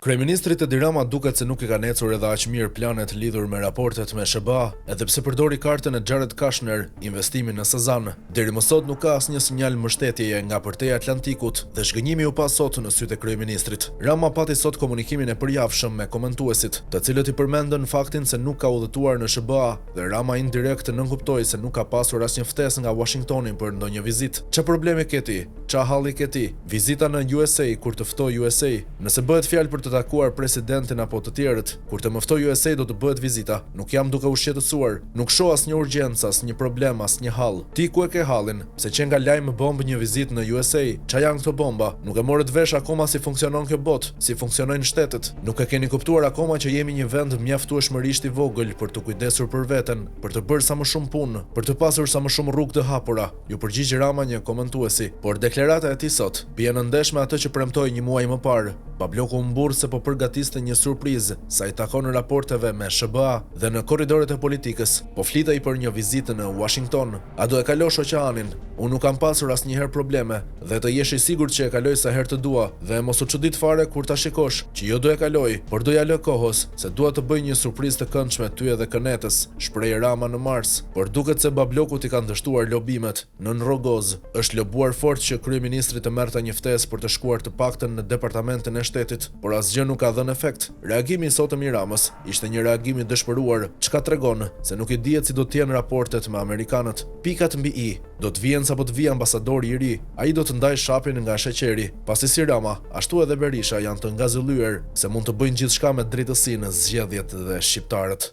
Kryeministrit Edi Rama duket se nuk i kanë ecur edhe aq mirë planet lidhur me raportet me SHBA, edhe pse përdori kartën e Jared Kushner, investimin në Sazan. Deri më sot nuk ka asnjë sinjal mbështetjeje nga përtej Atlantikut dhe zhgënjimi u pa sot në sytë e kryeministrit. Rama pati sot komunikimin e përjavshëm me komentuesit, të cilët i përmendën faktin se nuk ka udhëtuar në SHBA dhe Rama indirekt nënkuptoi se nuk ka pasur asnjë ftesë nga Uashingtoni për ndonjë vizitë. Ça problemi ke ti? Ça halli ke ti? Vizita në USA kur të ftojë USA. Nëse bëhet fjalë për të takuar presidentin apo të tjerët, kur të më ftojë USA do të bëhet vizita. Nuk jam duke u shqetësuar. Nuk shoh asnjë urgjencë, asnjë problem, asnjë hall. Ti ku e ke hallin? Pse qenka lajm bombë një vizitë në USA? Ça janë këto bomba? Nuk e morët vesh akoma si funksionon kjo botë, si funksionojnë shtetet? Nuk e keni kuptuar akoma që jemi një vend mjaftueshmërisht i vogël për t'u kujdesur për veten, për të bërë sa më shumë punë, për të pasur sa më shumë rrugë të hapura, iu përgjigj Rama një komentuesi. Por deklarata e tij sot, bie në ndesh me atë që premtoi një muaj më parë. Babloku u mburr se po përgatiste një surprizë sa i takon raporteve me SHBA dhe në korridoret e politikës po flitej për një vizitë në Uashington. A do e kalosh oqeanin? Unë nuk kam pasur asnjëherë probleme dhe të jesh i sigurt që e kaloj sa herë të dua dhe mos u çudit fare kur ta shikosh që jo do e kaloj, por do ia lë kohës se dua të bëj një surprizë të këndshme ty edhe kënetës, shprehej Rama në mars. Por duket se Bablokut i kanë dështuar lobimet. Nën rrogoz, është lobuar fort që kryeministri të merrte një ftesë për të shkuar të paktën në Departamentin e Shtetit, por asgjë nuk ka dhënë efekt. Reagimi i sotëm i Ramës, ishte një reagim i dëshpëruar, çka tregon se nuk i dihet si do të jenë raportet me amerikanët. Pikat mbi i, do të vihen sapo të vijë ambasadori i ri, ai do të ndajë shapin nga sheqeri, pasi si Rama, ashtu edhe Berisha janë të ngazëllyer se mund të bëjnë gjithçka me drejtësinë, zgjedhjet dhe shqiptarët.